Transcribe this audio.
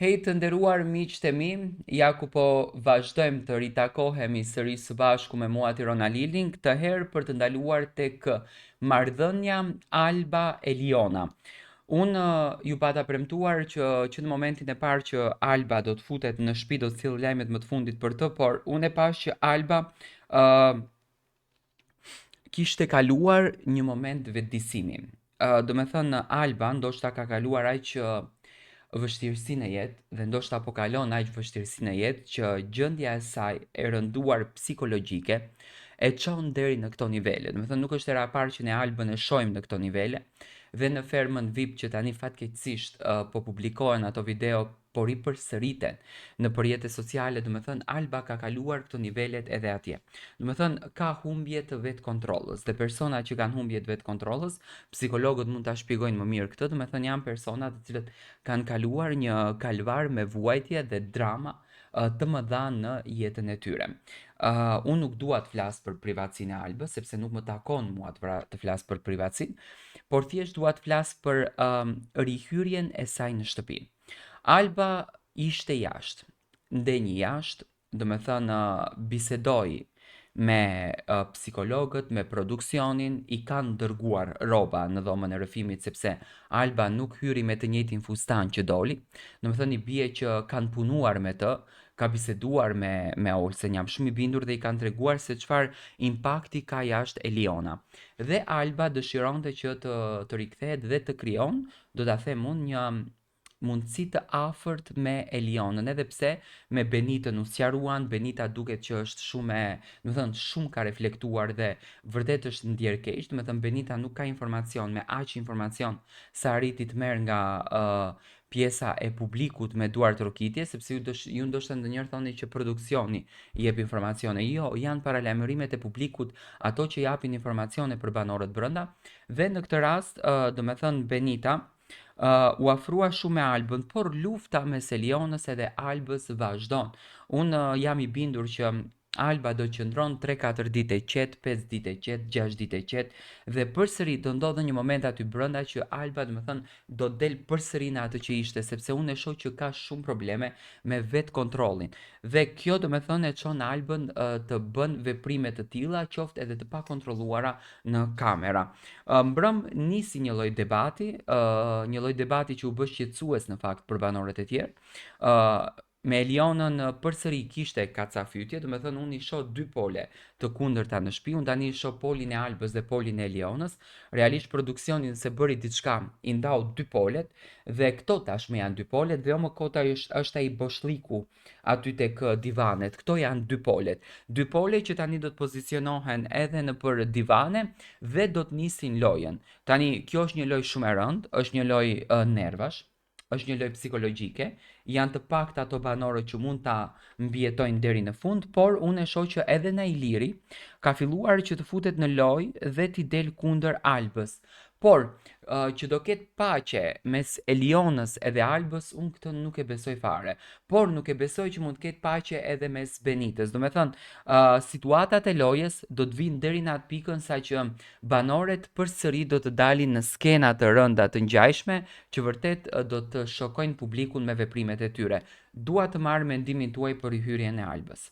Hej të nderuar miqtë e mi, ja ku po vazhdojmë të ritakohemi sërish së bashku me mua Tiron Alilin, këtë herë për të ndaluar tek marrëdhënia Alba Eliona. Unë ju pata premtuar që që në momentin e parë që Alba do të futet në shtëpi do të sjell lajmet më të fundit për të, por unë e pashë që Alba ë uh, kishte kaluar një moment vetëdijsimi. Uh, domethënë Alba ndoshta ka kaluar aq vështirësi në jetë dhe ndoshta po kalon aq vështirësi në jetë që gjendja e saj e rënduar psikologjike e çon deri në këto nivele. Domethënë nuk është hera e parë që ne Albën e shohim në këto nivele dhe në fermën VIP që tani fatkeqësisht uh, po publikohen ato video po ripërsëriten nëpër rrjete sociale, domethënë Alba ka kaluar këto nivelet edhe atje. Domethënë ka humbje të vetëkontrollës dhe persona që kanë humbje të vetëkontrollës, psikologët mund ta shpjegojnë më mirë këtë, domethënë janë persona të cilët kanë kaluar një kalvar me vuajtje dhe drama të mëdha në jetën e tyre. Uh, unë nuk dua të flas për privatësinë e Albës, sepse nuk më takon mua të, të flas për privatësinë, por thjesht dua të flas për um, rihyrjen e saj në shtëpi. Alba ishte jashtë, ndenji jashtë, domethënë bisedoi me psikologët, me produksionin, i kanë dërguar rroba në dhomën e rrëfimit sepse Alba nuk hyri me të njëjtin fustan që doli. Domethënë i bie që kanë punuar me të, ka biseduar me me Olsën, jam shumë i bindur dhe i kanë treguar se çfarë impakti ka jashtë Eliona. Dhe Alba dëshironte që të të rikthehet dhe të krijon do ta them unë një mundësi të afërt me Elionën, edhe pse me Benitën u sqaruan, Benita duket që është shumë e, domethënë shumë ka reflektuar dhe vërtet është ndjerë keq, domethënë Benita nuk ka informacion me aq informacion sa arriti të merr nga uh, pjesa e publikut me duartrokitje, sepse ju dësh, ju ndoshta ndonjëherë thoni që produksioni jep informacione. Jo, janë paralajmërimet e publikut ato që japin informacione për banorët brenda Dhe në këtë rast, uh, domethënë Benita, uh, u afrua shumë me Albën, por lufta mes Elionës edhe Albës vazhdon. Unë uh, jam i bindur që Alba do qëndron 3-4 ditë e qetë, 5 ditë e qetë, 6 ditë e qetë dhe përsëri do ndodhë një moment aty brenda që Alba domethënë do del përsëri në atë që ishte, sepse unë e shoh që ka shumë probleme me vetëkontrollin. Dhe kjo domethënë e çon Albën të bën veprime të tilla, qoftë edhe të pakontrolluara në kamera. Mbrëm nisi një lloj debati, një lloj debati që u bë shqetësues në fakt për banorët e tjerë. Me Elionën përsëri kishte kacafytje, domethënë unë i shoh dy pole të kundërta në shtëpi, unë tani shoh polin e Albës dhe polin e Elionës. Realisht produksioni nëse bëri diçka, i ndau dy polet dhe këto tashmë janë dy polet dhe jo më kot ai është është ai boshllëku aty tek divanet. Këto janë dy polet. Dy pole që tani do të pozicionohen edhe nëpër divane dhe do të nisin lojën. Tani kjo është një lojë shumë e rëndë, është një lojë uh, nervash, është një lojë psikologjike, janë të paktë ato banorët që mund ta mbijetojnë deri në fund, por unë e shoh që edhe Nailiri ka filluar që të futet në lojë dhe t'i del kundër Albës. Por, që do ketë paqe mes Elionës edhe Albës, unë këtë nuk e besoj fare. Por nuk e besoj që mund të ketë paqe edhe mes Benitës. Domethënë, uh, situatat e lojës do të vijnë deri në atë pikën sa që banoret përsëri do të dalin në skena të rënda të ngjashme që vërtet do të shokojnë publikun me veprimet e tyre. Dua të marr mendimin tuaj për hyrjen e Albës.